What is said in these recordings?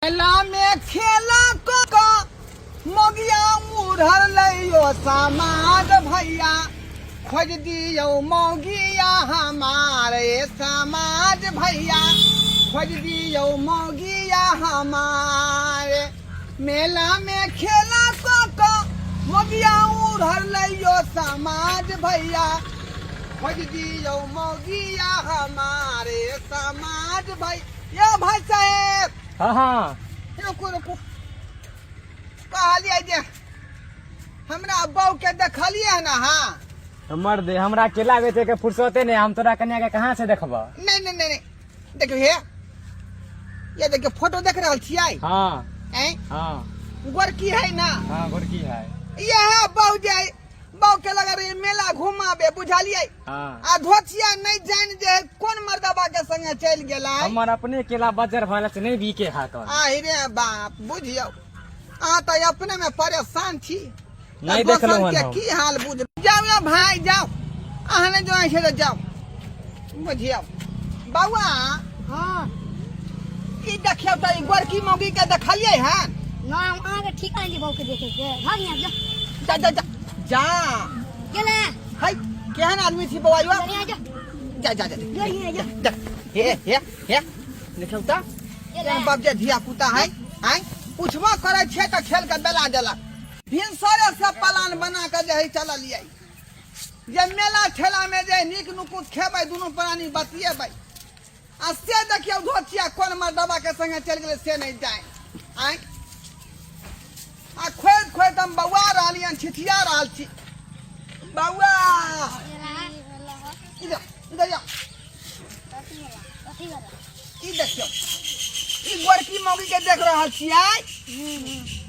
मेला में खेला क क मोगिया मुरहर लैयो समाज भैया खोज दियौ मौगिया हमारे समाज भैया खोज दियौ मौगिया हमारे मेला में खेला क क मोगिया उड़हर लैयो समाज भैया खोज दियौ मौगिया हमारे समाज भाई यो भाई साहेब। हाँ हाँ, रुकू रुकू, कहलियै जे हमरा बहू के देखलियै हन अहाँ? हमर दे हमरा केला बेचे के फुर्सते नहीं, हम तोरा कन्या के कहाँ से देखब? नहीं नहीं नहीं नहीं, देखियो हे, ये देखियो फोटो देख रहल छियै? हाँ। ऐं? हाँ। गोरकी है ना? हाँ, गोरकी है। यह बहू जे बहू के लगा रही मेला घुमाबे, बुझलियै? हाँ। आ धोतिया नहीं जान जे कोन मर्दबा के संगे चलि गेलै। हमर अपने केला बजर भले से नहीं बीके हा कर। आहि रे बाप, बुझियौ अहाँ तऽ अपने में परेशान छी। नहीं तऽ देखलहुँ दोसर के हन हम। की हाल बुझ। जाउ यौ भाई जाउ, अहाँ नहि जो छै तऽ जाउ। बुझियौ बौआ। हाँ। ई देखियौ तऽ ई गोरकी मौगी के देखलियै हन? ना, हम अहाँके ठिकाना छी बहू के देखे के। भाग यहाँ जा। जा जा जा जा। गेलै। है केहन आदमी छी बौआ यौ? बढ़िया जा। जा जा जा। बढ़िया जा। जा। हे हे हे, देखियौ तऽ गेलै। बाप जे धिया पुता है, आँय पूछबो करै छियै तऽ खेल के बेला देलक। भिनसरे से प्लान बना के जे है चललियै जे मेला ठेला में जे नीक नुकुत खेबै, दुनू प्राणी बतियेबै, आ से देखियौ धोतिया कोन मर्दबा के संगे चलि गेलै से नहि जाय। आँय आ खोजि खोजि हम बौआ रहलियनि, छिछिया रहल छी। बौआ इधर इधर जाओ। ई देखियौ ई गोरकी मौगी के देख रहल छियै,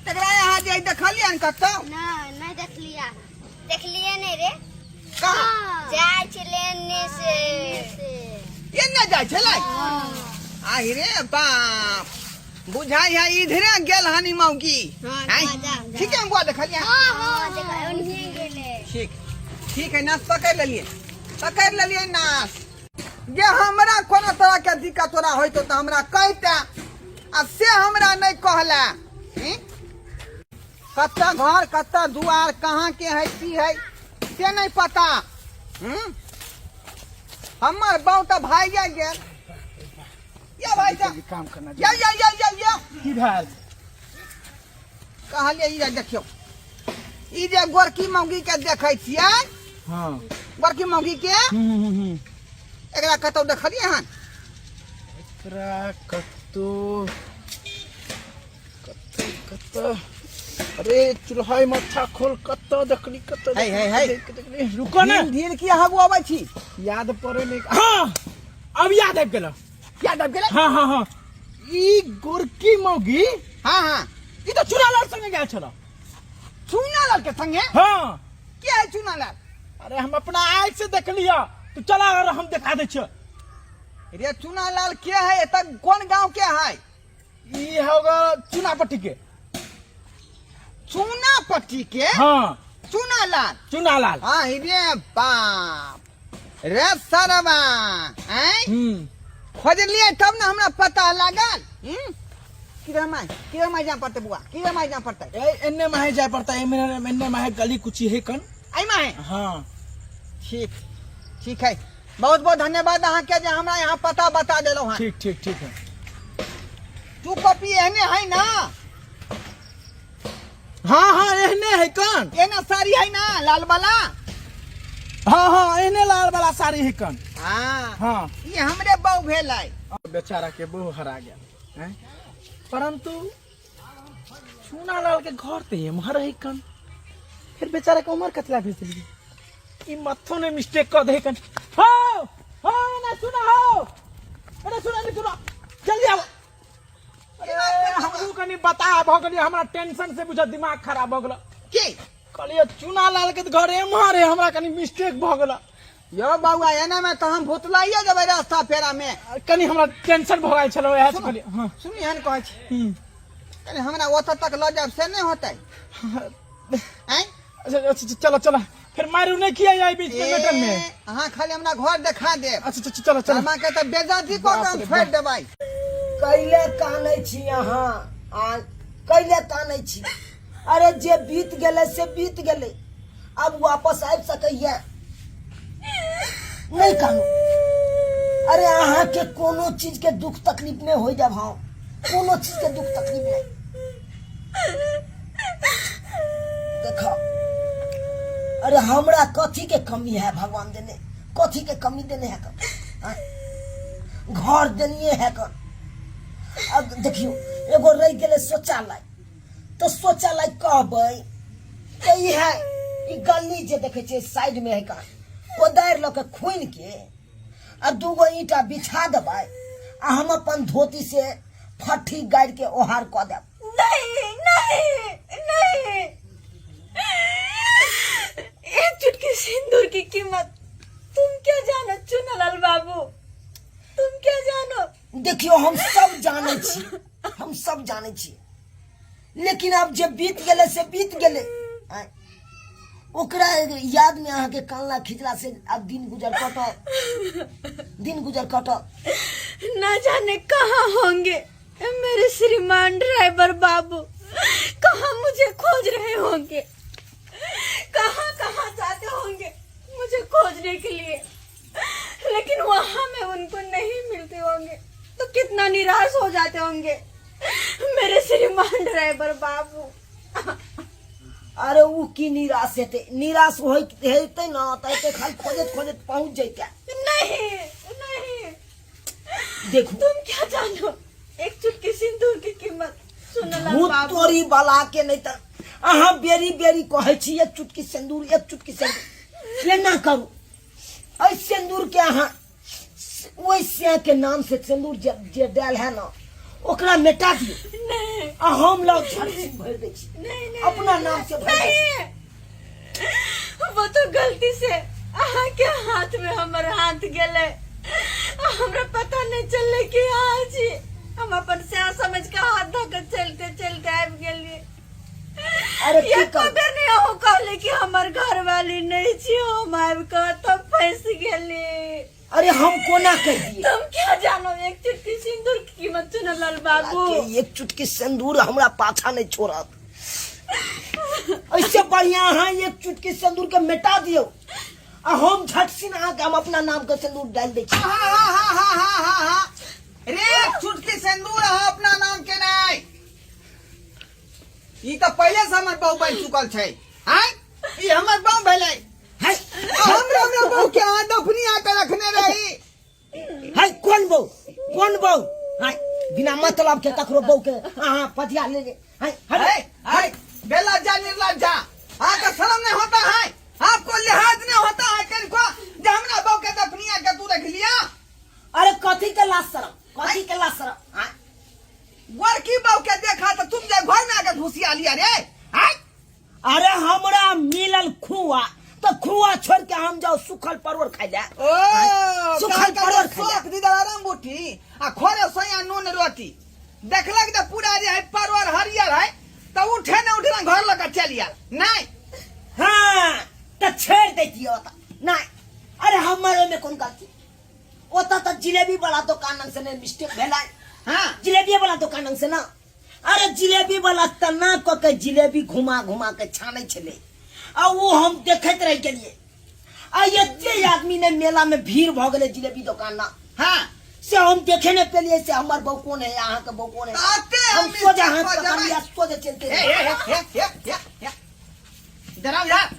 तकरा यहाँ जे देखलियनि कतौ? ना, नहीं देखलिया, देखलिए नहीं रे। कहाँ जाय छलै एने से। एने जाय छलै? आहि रे बाप, बुझाइ है इधरे गेल हन ई मौगी। हाँ, आँय? जा, जा, जा। ठीक है बुआ, देखलियै? हाँ, हाँ, देखा, ओन्हिए गेलै। ठीक ठीक है, नाश पकड़ि लेलियै, पकड़ि लेलियै नाश। जे हमरा कोनो तरह के दिक्कत तोरा होइतो तऽ हमरा कहिते, आ से हमरा नहि कहला। कतऽ घर कतऽ दुआर कहाँ के है की है से नहीं पता। हमर बाऊ तऽ भागिए गेल। या भाई साहब, काम करना। या या या या या। की भेल? कहलियै ई जे देखियौ ई जे गोरकी मौगी के देखै छियै। हाँ। गोरकी मौगी के एकरा कतौ देखलियै हन? एकरा कतौ कतौ कतौ, अरे चूल्हा माथा खोल, कतौ देखली कतौ? है, है, है। देखली, रुको ना। ढील ढील की अहाँ अबै छी? याद पड़े नहीं। हाँ, अब याद आबि गेल। याद आबि गेलै? हाँ हाँ हाँ, ई गोरकी मौगी। हाँ हाँ। ई तऽ चूनालाल संगे गेल छल। चूनालाल के संगे? हाँ। के है चूनालाल? अरे हम अपना आँखि से देखलियै, तू चला और हम देखा दै छियौ। रे चूनालाल के है, एतऽ कोन गांव के है? ई होगा चूनापट्टी के। चूनापट्टी के? हाँ। चूनालाल। चूनालाल। हाँ रे बाप रे सरवा, आँय? खोजलियै तब ने हमरा पता लागल। किधर माय, किधर माय जाय पड़तै बुआ, किधर माय जाय पड़तै? ए एन्ने माहे जाय पड़तै, एन्ने एन्ने माहे गली कुची है कन। एहि माहे? हाँ। ठीक ठीक है, बहुत बहुत धन्यवाद अहाँ के जे हमरा यहाँ पता बता देलहुँ हन। ठीक ठीक ठीक है। तू कॉपी एहने है ना? हाँ हाँ, एहने है कन। एहने साड़ी है ना लाल वाला? हाँ हाँ, एहने लाल वाला साड़ी है कन। हाँ। हाँ। ये हमरे बहू भेल है। बेचारा के बहू हरा गया हैं? परंतु चूनालाल के घर तो एम्हर है कन, फिर बेचारा के उम्र कतला भेज दिलियै? ई मत्थो ने मिस्टेक कर दे कन। हो हो ना सुना हो, अरे सुना नहीं सुना, जल्दी आओ। अरे हमरू कनी बता भ गेलियै, हमरा टेंशन से बुझा दिमाग खराब भ गेल। की कहलियै चूनालाल के घर एम्हर है, हमरा कनी मिस्टेक भ गेल। यो बौआ, एना में तो हम भुतलाइए जेबै रास्ता फेरा में। कनी हमरा टेंशन भ गेल छल, इएह से कहलियै। हाँ। सुनी हन कहै छी, कनी हमरा ओतऽ तक लऽ जायब से नहि होतै? आँय? अच्छा अच्छा, चलो चलो, फिर मारू नहीं किया जाए बीच में मैटर में। ए, अहाँ खाली हमरा घर देखा देब। अच्छा अच्छा, चलो चलो। शर्मा के तऽ बेइज्जती कऽ के हम बाप रे छोड़ि बाप। देबै। कैले कानै छी अहाँ आ कैले कानै छी अरे जे बीत गेलै से बीत गेलै अब वापस आबि सकैया नहि कानू अरे अहाँके कोनो चीज के दुख तकलीफ नहि होइ देब हम कोनो चीज के दुख तकलीफ नहि देखो अरे हमरा कथी के कमी है भगवान देने कथी के कमी देने है कब आँय? घर देनिए है कब अब देखियो एगो रहि गेलै शौचालय तऽ शौचालय कहबै तऽ ई है ई गली जे देखै छियै साइड में है का कोदारि लऽ के खुनि के आ दूगो ईंटा बिछा देबै आ हम अपन धोती से फट्ठी गाड़ि के ओहार कऽ देब। नहीं नहीं नहीं, एक चुटकी सिंदूर की कीमत तुम क्या जानो चुनालाल बाबू, तुम क्या जानो। देखियो हम सब जाने छी, हम सब जाने छी, लेकिन अब जे बीत गेलै से बीत गेलै। आँय, ओकरा याद में अहाँके कानला खिचला से अब दिन गुजर कटत, दिन गुजर कटत। ना जाने कहाँ होंगे मेरे श्रीमान ड्राइवर बाबू, कहाँ मुझे खोज रहे होंगे, कहाँ कहाँ जाते होंगे मुझे खोजने के लिए, लेकिन वहाँ में उनको नहीं मिलते होंगे तो कितना निराश हो जाते होंगे मेरे श्रीमान ड्राइवर बाबू। अरे उ की निराश हेतै, निराश होइतै ना तऽ एते खाली खोजैत खोजैत पहुँच जैते। नहीं नहीं, देखू तुम क्या जानो एक चुटकी सिंदूर की कीमत सुनला भूत बाबू। तोरी वाला के नहीं तऽ अहाँ बेरी बेरी कहै छी एक चुटकी सिंदूर, एक चुटकी सिंदूर, एना करू एहि सिंदूर के अहाँ ओहि सिया के नाम से सिंदूर जे डाल है ना ओकरा मिटा दियौ। नहीं। आ हम लग झरसी भरि दै छी। नहीं, नहीं, अपना नाम से भरि दै छी। नहीं, वो तो गलती से अहाँ के हाथ में हमर हाथ गेलै, हमरा पता नहीं चललै कि अहाँ छी, हम अपन स्या समझ के हाथ धऽ के चलते चलते आबि गेलियै। अरे की एको करू? बेर नहीं अहूँ कहले कि हमर घरवाली नहीं छी, हम आबि कऽ तब फंसि गेली। अरे हम कोना कहि दिए? तुम क्या जानो एक चुटकी सिंदूर की कीमत चुनलाल बाबू। के एक चुटकी सिंदूर हमरा पाछा नहीं छोड़त, ऐसे बढ़िया अहाँ एक चुटकी सिंदूर के मिटा दियो आ हम झट सिन अहाँके हम अपना नाम के सिंदूर डालि दै छी। हा, हा, हा, हा, हा, हा, हा। रे एक चुटकी सिंदूर अहाँ अपना नाम के नहीं, ई तऽ पहिले से हमर बहू बनि चुकल छै। आँय, ई हमर बहू भेलै। है, हमरा हमरा बहू के अहाँ दफनी आके रखने रही। है कोन बहू, कोन बहू? है बिना मतलब के ककरो बहू के अहाँ पतिया ले ले। है, है, है, है, बेलज्जा निर्लज्जा, अहाँके शर्म नहीं होता है, आपको लिहाज नहीं होता है कनिको जे हमरा बहू के दफनी आके तू रख लिया। अरे कथी के लाज शर्म, कथी के लाज शर्म? हाँ? गोरकी बहू के देखा तो तुम जे घर में आके घुसिया लिया रे। हाँ? अरे हमरा मिलल खुआ तो खुआ छोड़ के हम जाओ सुखल परोड़ खाइ ले। ओ, सुखल काका परोड़ के खाइ ले। शौक दीदा आराम बूटी आ खोरे सोया नून रोटी देखलक जे पूरा जे है परोड़ हरियर है तो उठे न उठे घर लग चल आयल। नहीं। हाँ तो छेड़ दैतियै ओतऽ। नहीं। अरे हमर ओहिमे कोन गलती, ओतऽ तऽ जिलेबी वाला दोकान से नहि मिस्टेक भेलै। हाँ। जिलेबी वाला दोकान से ना, अरे जिलेबी वाला तना कऽ के जिलेबी घुमा घुमा के छानै छलै आ ओ हम देखैत रहि गेलियै। आ एते आदमी ने मेला में भीड़ भऽ गेलै जिलेबी दोकान ना। हाँ। से हम देखे नहीं पेलिए से हमर बहू कोन है, अहाँ के बहू कोन है। आते हम हम सोझा हाथ मिस्टेक पकड़ भऽ लिया, जेबै। सोझे चलते हे, हे, हे, हे, हे, हे, हे। इधर आओ, इधर।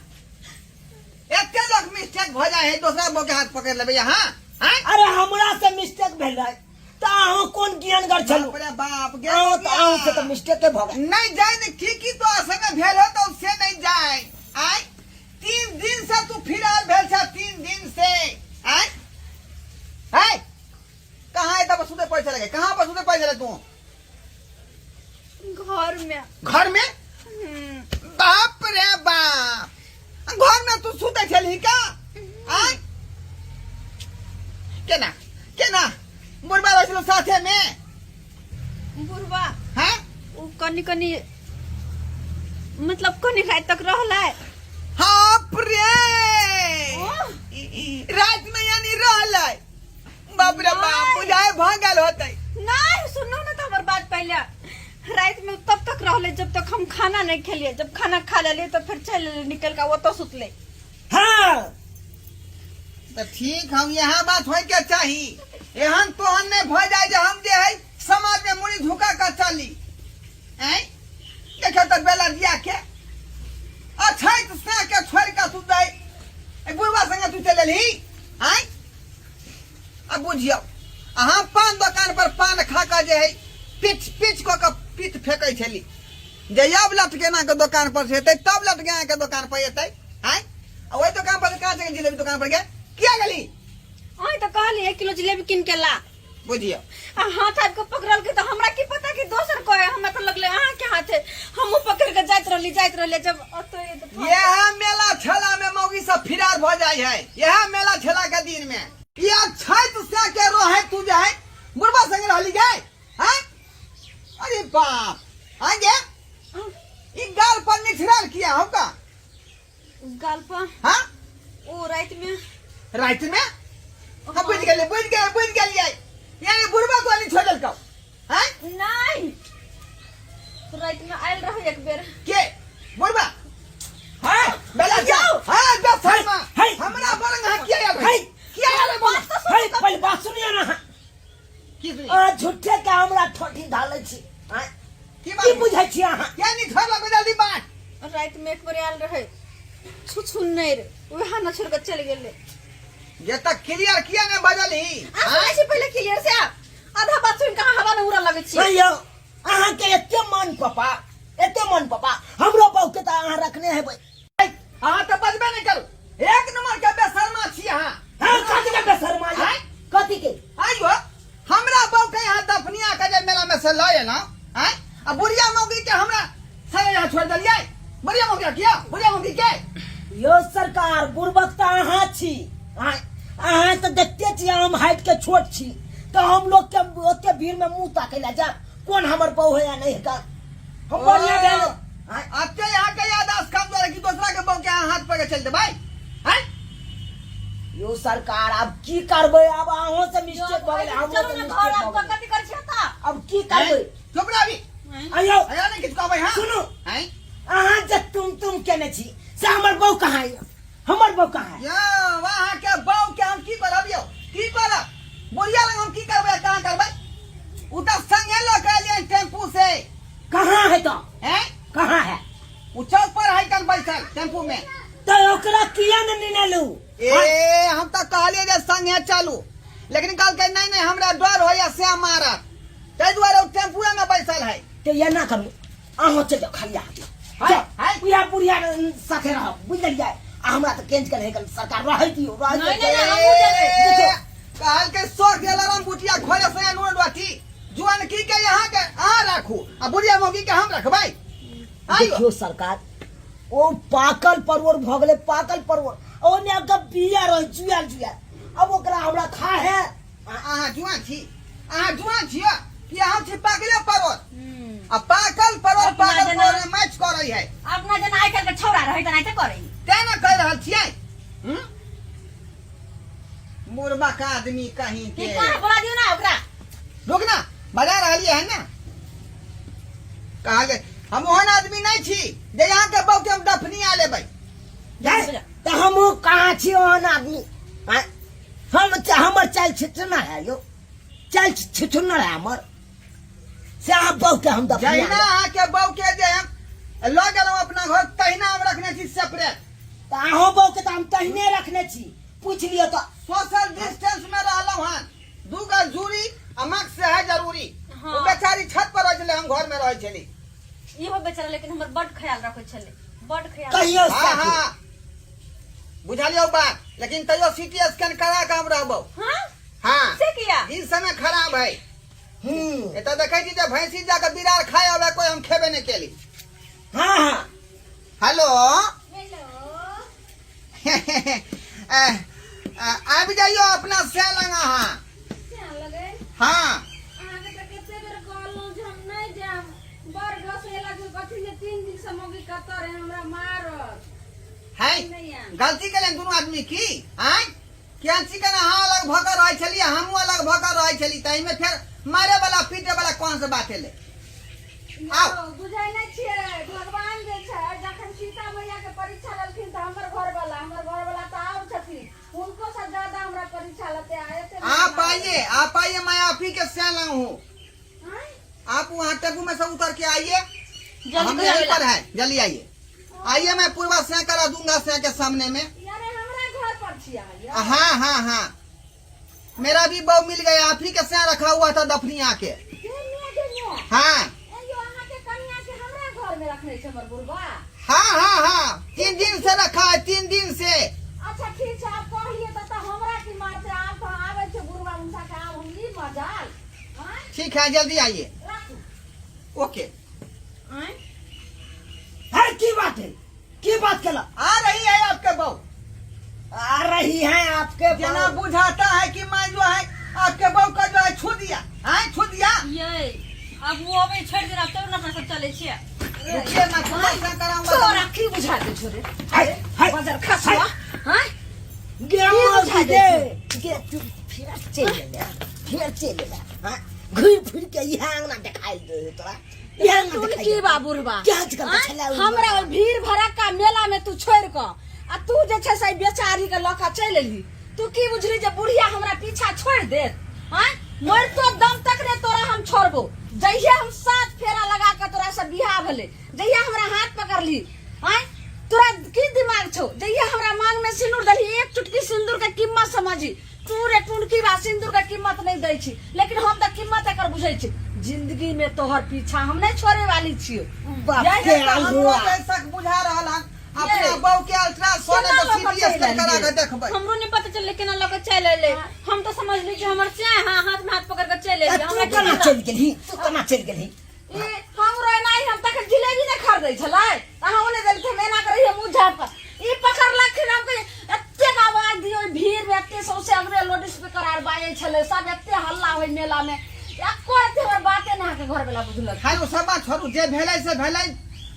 एते लोग मिस्टेक भऽ जाइ है दोसरा बहू के हाथ पकड़ लेबै अहाँ? हाँ? अरे हमरा से मिस्टेक भेल रहै तऽ अहाँ कोन ज्ञानगर छलहुँ? बाप रे बाप, अहाँ तऽ अहाँ से तऽ मिस्टेके भऽ गेल। नहीं जाए ने की की तो संगे भेल हो तो से नहीं जाए। आय 3 दिन से तू फिरार भेल छ, 3 दिन से। आय आय कहाँ है तब सुते पैसा लगे, कहाँ पर सुते पैसा लगे तू? घर में। घर में? बाप रे बाप, घर में तू सुते छलही का? आय केना केना बुढ़बा रहै छलौ साथे में? बुढ़बा? हाँ? उ कनी कनी मतलब कनी रात तक रहलै। बाप रे, ओ? रात में यानी रहलै। बाप रे बाप, नहीं। बुझाए भऽ गेल होतै। नहीं सुनू ना तो हमर बात पहले। रात में तब तक रहले जब तक हम खाना नहीं खेलिए। जब खाना खा लेलिए तो फिर चल लेले निकल के, ओतऽ सुतले। हाँ। तऽ ठीक हम यहाँ बात होय के चाही। एहन तोहन नहीं भऽ जाय जे हम जे है समाज में मुड़ी झुका के चली। ऐं देखियौ तऽ बेला दिया के अछैत से के छोड़ के तू जाय ए बुढ़वा संगे तू चल एलही। आँय आ बुझियौ अहाँ पान दोकान पर पान खा के जे है पिच पिच कऽ के पित फेंकै छली जे अब लटकेना के दोकान पर से एतै तब लटकेना के दोकान पर एतै। आँय आ ओहि दोकान पर कहाँ से जिलेबी दोकान पर गए किया गेली? अहीं तो कहली 1 किलो जिलेबी कीन के ला। बुझियौ आ हाथ आबि के पकड़ल के तो हमरा की पता कि दोसर कोई है, हमरा तो लगले अहाँ के हाथ है। हमहूँ पकड़ के जाइत रहली जाइत रहली जब ओतऽ ये तऽ यह मेला ठेला में मौगी सब फिरार भ जाय है। यह मेला ठेला के दिन में यह छैत से के रहे तू जे है बुढ़बा संगे रहली गए हैं? अरे बाप आ गे ई गाल पर निठरल किया हो का? गाल पर हाँ? ओ रात में। रात में? हम बुझ गेलिए बुझ गेलिए बुझ गेलिए यानी बुढ़बा को नहीं छोड़ देलकौ। हैं? नहीं तो रात में आयल रहे एक बेर। के बुढ़बा? हाँ। बेला जाओ। हाँ बस शर्मा है। हमरा बरंग हाँ किया आयल है। किया आयल बोल। है, पहले बात सुनिए ना। की सुनी? अहाँ झूठे के हमरा ठोठी ढालै छी। आँय? की की बात? बुझै छी अहाँ? किया नहीं छोड़लक जल्दी बात? रात में एक बेर आयल रहे छुछुन नहीं रे वहाँ न छोड़ के चल गेले। ये तक क्लियर किया ने बजल ही? आ सुनै छी पहिले क्लियर से आधा बात सुन के अहाँ हवा ने उड़ा लगै छी। नहीं यौ, अहाँ के एते मन पापा, एते मन पापा, हमरो बहू के तऽ अहाँ रखने हेबै। अहाँ तऽ बजबे नहि करू, एक नंबर के बेशर्मा छी अहाँ। हाँ, कथी के बेशर्मा यौ? आँय? कथी के? आइयो हमरा बहू के यहाँ दफनिया के जे मेला में से लऽ एलहुँ, आँय? आ बुढ़िया मौगी के हमरा संगे यहाँ छोड़ि देलियै? बुढ़िया मौगी किया? बुढ़िया मौगी के? यौ सरकार, बुड़बक तऽ अहाँ छी। आँय? अहाँ तऽ देखते छी हम हाइट के छोट छी, तऽ हम लोग के ओते भीड़ में मुंह ताकै लए जायब? कोन हमर बहू है या नहीं है का? हम बढ़िया भेल। आँय? अते यहाँ के याददाश्त कमजोर है कि दूसरा के बहू के अहाँ हाथ पकड़ चलि देबै? आँय? यौ सरकार, आब की करबै? आब अहों से मिस्टेक भऽ गेलै, हमरो चलू से ने घर, मिस्टेक आब भऽ गेलै। कथी करै छी एतऽ? अब की करबै? चुप रह अभी। आइयौ। आइयौ ने किछु कहबै, हाँ? सुनू। आँय? अहाँ जे तुम तुम केने छी से हमर बहू कहाँ यऽ? हमर बहू कहाँ है? यौ, अहाँ के बहू के हम की करब यौ? की करब? बुढ़िया लग हम की करबै, कहाँ करबै? उ तऽ संगे लऽ के एलियै टेम्पू से। कहाँ है तो? हैं? कहाँ है? उ चौक पर है कन बैठल टेम्पू में। तो ओकरा किया ने निनेलू? ए हम तऽ कहलियै जे संगे चलू, लेकिन कहलकै नहीं नहीं हमरा डर होइया से मारत, ताहि दुआरे उ टेम्पुए में बैसल है। तो एना करू, अहाँ चलि जाउ खाली हाथ। हाय, हाय। बुढ़िया बुढ़िया साथे रहब, बुझि गेलियै? आ हमरा तऽ केंज के रहै सरकार, रहै दियौ, रहै दियौ। नहीं, नहीं, हमहूँ जेबै। देखियौ, कहलकै सौ गेल राम बुटिया खोले से नून रोटी जुआन की के यहाँ के अहाँ राखू आ बुढ़िया मौगी के हम रखबै। आइयो। देखियौ सरकार, ओ पाकल परोड़ भऽ गेलै, पाकल परोड़, ओहिमे आब तऽ बिया रहै जुआल जुआल, अब ओकरा हमरा खा है। अहाँ जुआन छी, अहाँ जुआन छियै कि हम छी पाकले परोड़? आ पाकल परोड़ अपना पाकल जेना- परोड़ में मैच करै है। अपना जेना आइ काल्हि के छौड़ा रहै तेनाहिते करै। तें ने कहि रहल छियै। हम्म? बुढ़बा का आदमी कहीं के। की कहाँ बोला दियौ ना ओकरा। रुक ना, बजा रहलियै है ना। कहा गए हम ओहन आदमी नहीं छी जे यहाँ के बहू के हम दफनी आ लेबै। तऽ हमहूँ कहाँ छी ओहन आदमी? आँय? हमर चालि छिछुना है यौ, चालि छिछुना है हमर, से अहाँ बहू के हम दफनी जहिना अहाँ के बहू के जे हम लऽ गेलहुँ अपना घर तहिना हम रखने छी सेपरेट। तऽ अहूँ बहू के तऽ हम तहिने रखने छी, पूछि लिअ तऽ। सोशल डिस्टेंस में रहलहुँ हन, 2 गज दूरी आ मास्क से है जरूरी। हाँ। ओ बेचारी छत पर रहै छलै, हम घर में रहै छली। इहो बेचारा लेकिन हमर बड ख्याल रखै छलै, बड ख्याल। कहियो हाँ, साथी। हाँ। बुझलियौ बात, लेकिन तैयो सीटी स्कैन करा के हम रहबौ। हाँ? हाँ। से किया? ई समय खराब है। एतऽ देखै छी जे भैंसी जाके बिरार खाय आबै, कोई हम खेबे नहीं केली। हाँ, हाँ। हेलो। हेलो। आबि जाइयो अपना से लग अहाँ। से लगे? हाँ। अहाँके तऽ कते बेर कहलहुँ जे हम नहि जायब, बड़ घसै लागल कथी जे 3 दिन से मौगी कतऽ रहे हमरा मारत। है, नहि आयब। गलती केलनि दुनू आदमी की? आँय? केहन चिकन अहाँ अलग भऽ कऽ रहै छलियै, हमहूँ अलग भऽ कऽ रहै छली, ताहिमे फेर मारे वाला पीटे वाला कौन से बात है ले आओ। बुझै नहि छियै भगवान जे छै जखन सीता मैया के परीक्षा लेलखिन तऽ हमर घरवाला हमर घरवाला तऽ आओर छथिन हुनको से ज्यादा हमरा परीक्षा लेते आ एते आप आइए, आप आइए, मैं आप ही के सेला हूँ। आप वहाँ टेम्पू में से उतर के आइए, हम यहीं पर है, जल्दी आइए, आइए, मैं पूर्वा से करा दूंगा से के सामने में। यारे हमरा घर पर छियै अहाँ यौ। हाँ हाँ हाँ, मेरा भी बहू मिल गया, आप ही के से रखा हुआ था दफनिया के। गे मिया, गे मिया। हाँ। ए यौ, अहाँके कनिया के हमरा घर में रखने छै हमर बुढ़बा? हाँ हाँ हाँ, 3 दिन से रखा है, 3 दिन से। अच्छा ठीक छै, आब कहलियै तऽ हमरा की मारतै? आब तऽ आबै छै बुढ़बा उनसा के, आब हम ई मजाल आँय? ठीक है, जल्दी आइए। राखू। ओके। आँय? है की बात है, की बात केला? आ रही है आपके बहू। आ रही है आपके जना बहू। बुझाता है कि मैं जो है आपके बहू का जो है छू दिया, हाँ छू दिया। ये अब वो अबै छोड़ि देना तब ने अपना सब चलै छियै। रुकिए, मैं पूरा से कराऊंगा। तोरा की बुझा दे छोरे है, है, बजर खसुआ हाँ गे की बुझा मौसी दे गे गे तू फिर चलि गेलै, फिर चलि गेलै। हाँ, घुरि फिर के इएह अंगना देखाइ दे तोरा, इएह अंगना सुन देखाइ की दे। बा बुढ़बा क्या आजकल आँय? छलै उ? हमरा ओहि भीड़ भड़क्का मेला में तू छोड़ क आ तू जे छै से बेचारी के लऽ कऽ चलि एलही। तू की बुझली जे बुढ़िया हमरा पीछा छोड़ देत? आँय, मरतो दम तक ने तोरा हम छोड़बो। जहिया हम 7 फेरा लगा के तोरा से बियाह भेलै, जहिया हमरा हाथ पकड़ली, आँय तोरा की दिमाग छौ? जहिया हमरा मांग में सिंदूर देलही, एक चुटकी सिंदूर के कीमत समझी तू रे टुनकी बा, सिंदूर के कीमत नहीं दै छी, लेकिन हम तऽ कीमत एकर बुझै छी। जिंदगी में तोहर पीछा हम नहीं छोड़े वाली छियो। बाप यही के तऽ हमरो आलुआ। जैसा बुझा रहल हन अपना ये। बहू के अल्ट्रासाउंड केना तऽ लऽ कऽ सीटी स्कैन चलि करा एलियै? के देखबै। हमरो नहीं पता चलले केना लऽ कऽ चलि एलै। हम तो समझली कि हमर चाय हाँ हाथ में हाथ पकड़ के चलि आ एलै। तू हमरा की केना पता? चलि गेलही, तू केना चलि गेलही? ई हमरो एनाही हम तखन जिलेबी नहि खरीदै छलै, अहाँ ओने देलखिन, हम एना करै मुँह झाँप कऽ ई पकड़लखिन। हम कहियै एतेक आवाज दियौ भीड़ में, एते सौंसे अगरे लाउड स्पीकर आर बाजै छलै, सब एते हल्ला होइ मेला में, एको एते हमर बाते नहि अहाँके घर वाला बुझलक। खैर ओ सब बात छोड़ू, जे भेलै से भेलै,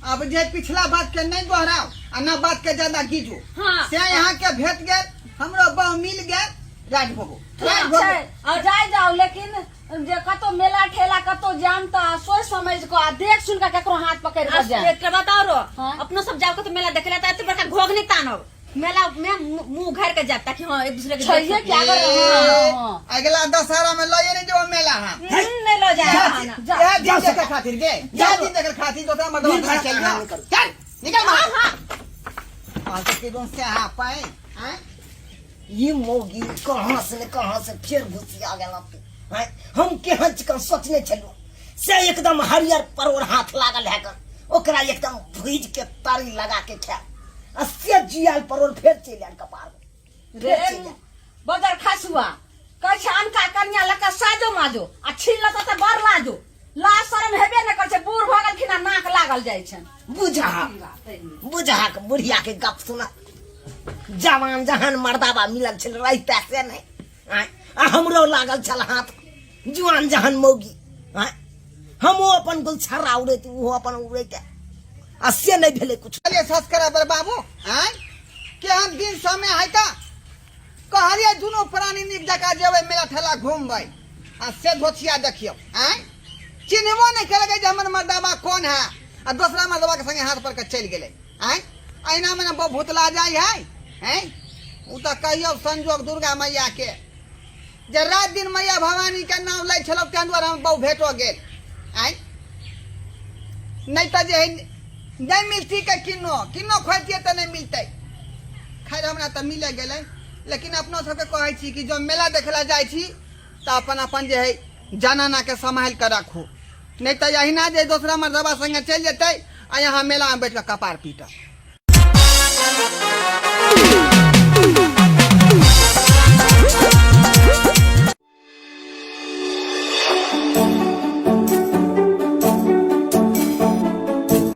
अब जे पिछला बात के नहीं दोहराओ आ ना बात के ज्यादा गीजू। हाँ। से यहाँ के भेट गेल, हमरो बहू मिल गेल, राजभोगो ठीक राजभोगो। छै, और जाय जाओ, लेकिन जे कतौ मेला ठेला कतौ जाम तऽ सोच समझ कऽ आ देख सुन कऽ केकरो हाथ पकड़ि कऽ जायब। एकटा बात औरो। हाँ। अपनो सब जाओ तो मेला देखे ला, तो एते बड़का घोघ नहीं तानब, मेला में मुंह उघार के जाब ताकि हाँ एक दूसरे के देख छैहे सकी। कि अगर ए, हाँ, हाँ। अगला दशहरा में लये नहीं जो मेला हम। नहीं लो जाए जा, जा, जा, दिन जा देखे सका। खातिर गे, जा दिन देखे खातिर दोसरा मर्दवा दिन घर चल जा। भर करू। चल निकल बाहर। हाँ तो किदों से हाँ पाए हैं? ये मौगी कहाँ से ने कहाँ से फेर घुसिया गेल तू हैं? हम केहन चिकन सोचने छलहुँ से एकदम हरियर परोर हाथ लागल है कन, ओकरा एकदम भुजि के तरी लगा के खायब आ से जियाल परोर फेर चलि आयल कपार में। रे फेर चलि आयल। बदर खसुआ कहै छै अनका कन्या लऽ कऽ साजो माजो आ छीन लेतौ तऽ बड़ लाजो। लाज शरम हेबे नहि करै छै, बूढ़ भऽ गेलखिन आ नाक लागल जाइ छनि। बुझा बुझा के बुढ़िया के गप सुना, जवान जहान मर्दाबा मिलल छल रहिता से नहीं आँय, आ हमरो लागल छल हाथ जुआन जहान मौगी आँय, हमहूँ अपन गुलछर्रा उड़ैत ओहो अपन उड़ैत आ से नहीं भेलै कुछ। चलिए सब्सक्राइबर बाबू आँय केहन दिन समय है तऽ कहलियै दुनू प्राणी नीक जकाँ जेबै मेला ठेला घूमबै आ से धोथिया देखियौ आँय चिन्हबो नहि केलकै जे हमर मर्दाबा कोन है आ दोसरा मर्दाबा के संगे हाथ पर के चलि गेलै आँय। अहिना मे ने भूतला जाइ है आँय। ओ तऽ कहियौ संजोग दुर्गा मैया के जे राति दिन मैया भवानी के नाम लै छलहुँ ताहि दुआरे हम बहु भेटो गेल आँय। नहि तऽ जे है नहि मिलती के किन्नो किन्नो खोजतियै तऽ नहि मिलतै। खैर हमरा तऽ मिले गेलै, लेकिन अपनो सबके कहै छी कि जँ मेला देखै लए जाइ छी तऽ अपन अपन जे है जनानाके सम्हालि कऽ राखू, नहि तऽ अहिना जे दोसरा मर्दबा संगे चलि जेतै आ यहाँ मेलामे बैठ कऽ कपार पीटब।